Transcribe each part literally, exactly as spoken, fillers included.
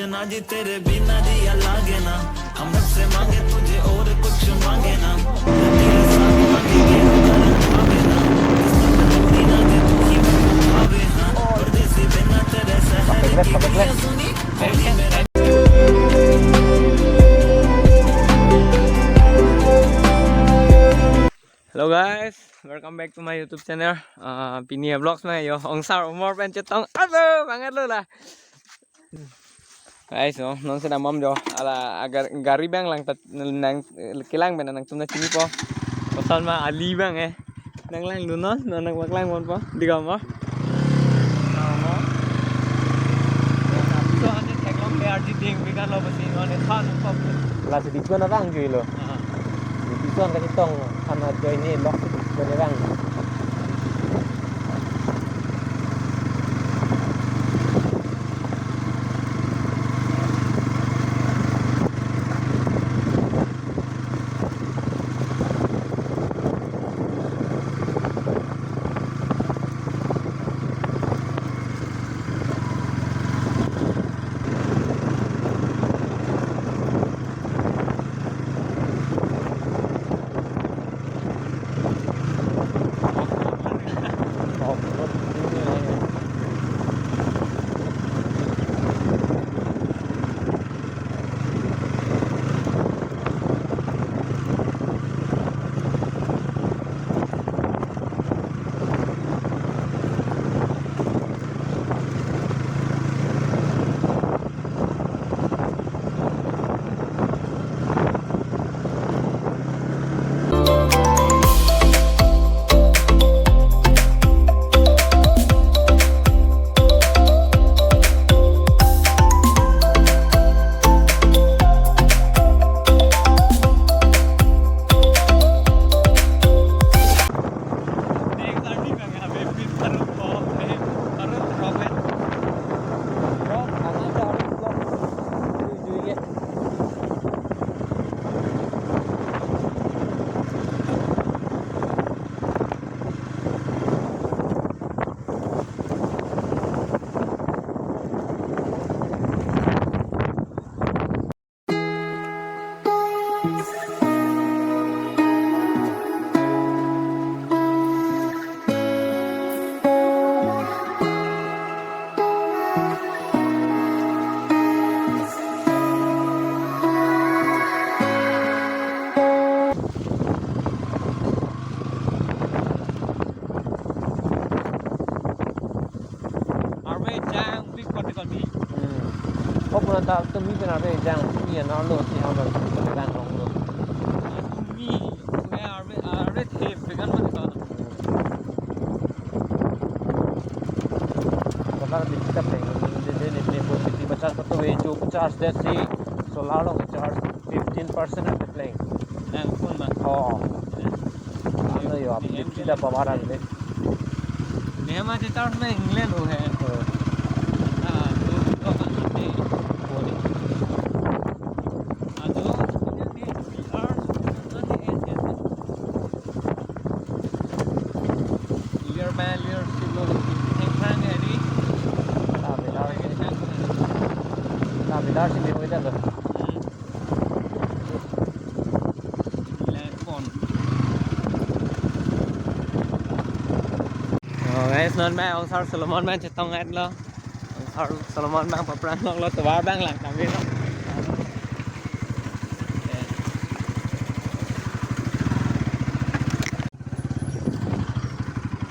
ना जी, तेरे बिना जिया लागे ना। हम रब से मांगे तुझे और कुछ मांगे ना। तेरे साथ मांगे ये करम पावे ना। किस्मत में जोड़ी ना दे, तू ही बस आवे ना। परदेसी बिना तेरे शहर की दुनिया सुनी। होली मेरा Hello guys, welcome back to my YouTube channel. Ah, pini vlogs ma yo, ongsar Umor pen chetong. Aduh, banget lo lah. Guys, no, non sena mam jo. Ala agar gari bang lang tat nang kelang pen nangtum nangchinipo. Koson ma ali bang eh. Nanglangdun non, non nangpaklangpon po. Di kamo. Kamo. So ane theklong le arji ding bikan lo besi non e khan kop. Lasi dikon abang juilo. Ah. Dikon kachetong khan ajoine lok si dikon abang. Arve jang big koti koti. Hmm. Kok puna ta tumi pen arve jang tumi anarlo si hamar koti koti rang rong lo. Ah, tumi, eh, arve, arve the pegan mati ta. Solar bichita pleng. De de ne ne bo fifty pachas koto ve jo pachas de si solar lo charge fifteen percent ate pleng. Nang phone ma. Oh. Ano yo, aap lipsi da pawara le. Nema je charge na England ho hai. Oh. Ah, jo jo kan ate. Oh, ni. Ah, jo, ni, ni, R, ni, ni, ni, ni. Lir ma, lir silo, thengthang hari. La bidar. Thengthang. La bidar si ni hoy dalo. Hmm. Lir pon. Oh, guys, non ma ongsar Solomon ma chetong at lo. Ongsar Solomon ma paphrang lo, tovar bang lang kami lo.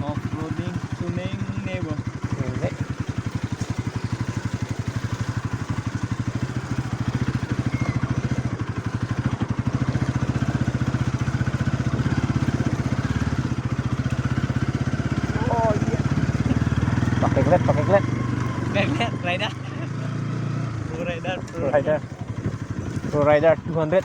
Off-roading suning nebo. Suning. Oh, iya. Pakai glad, pakai glad. Glad, glad, rider. Pro rider, pro rider. Pro rider two hundred.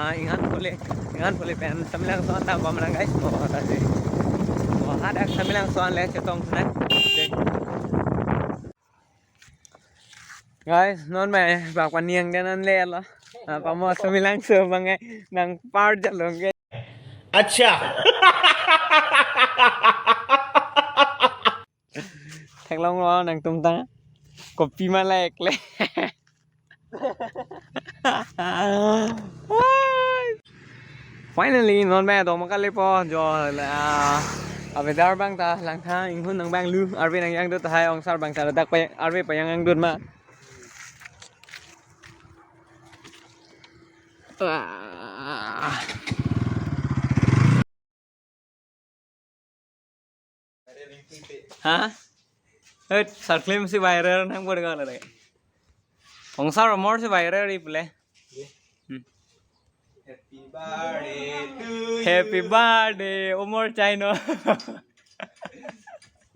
Ah, inghan pule, inghan pule pen Samelangso anta bom nang guys. Oh, tadi. Oh, hadak Samelangso le chetong nang. Guys, non mai bak paniang den an le lo. Ah, pamo Samelangso bang eh nang par jalong ke. Acha. Theklonglo nangtum ta. Kopi ma lek le. Finally, non mai dong ma kalipo jo la, ah, avedar bang ta langtha inghun nang bang lu arve nang yangdut hai ongsar bang ta dak pa arve pa yang yangdut ma. Wah. Ha? Eh, Sar Klim si viral nang bor gala dai. Ongsar amor si viral ri pule. Hmm. Happy birthday to you. Happy birthday, umor chaino.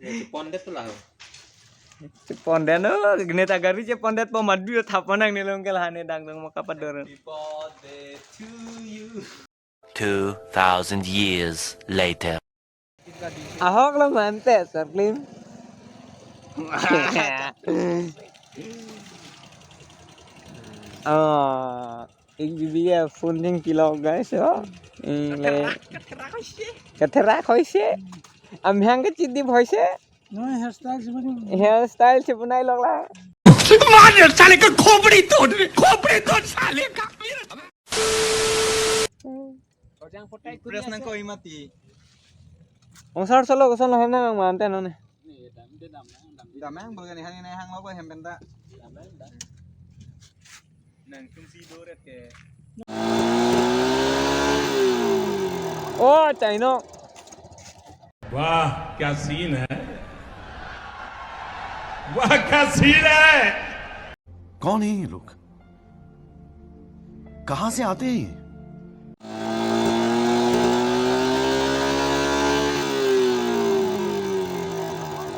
Ya, si pondet tu lah. Si pondet no, gini tagari si pondet po madu thapanang nilong ke lahane dangdung makapador. Happy birthday to you. Two thousand years later. Ahok lo mante, Sar Klim. Ah, ik bibi ya phone ding pilok guys, oh. Ingle. Katherak hoise. Amhang ke chidip hoise. No, hairstyle si bani. Hairstyle si bunai lok la. मार साले का खोपड़ी तोड़, खोपड़ी तोड़ साले का। Press nang ko imati. Ongsar solo koson lo hem nang mante non ne. Damang bulgani hang ini hang lo ko hem penta. Nang tum si doret ke. Oh, chaino. वाह, क्या सीन है। वाह, क्या सीन है। कौन है ये लोग? कहां से आते हैं ये?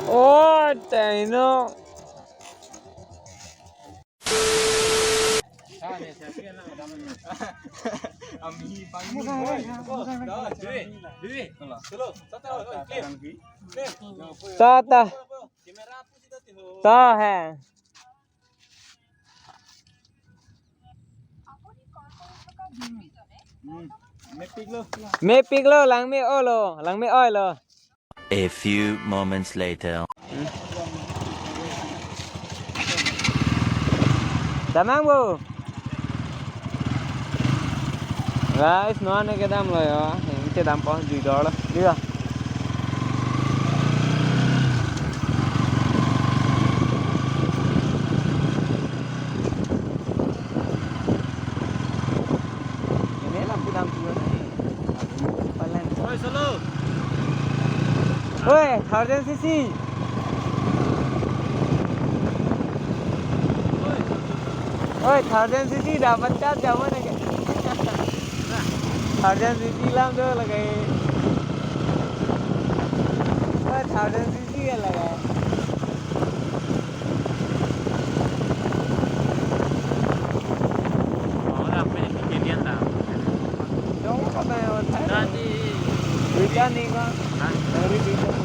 Oh, chaino. Ta, ta. Ta hai. Mepik lo, langme oi lo, langme oi lo. A few moments later. Damang bo. Guys, non ne kedam lo yo. Ini kedam po jui dor lo. Iya. Ini lampu dam dua nih. Paling. Oi, solo. Oi, thousand C C. Oi, thousand C C dapat cap zaman aja. Thousand C C lam tu lagi. Oi, thousand C C kan lagi. Orang main kekinian dah. Dong apa yang tadi? Duitan nih kok. Hah? Dari duitan.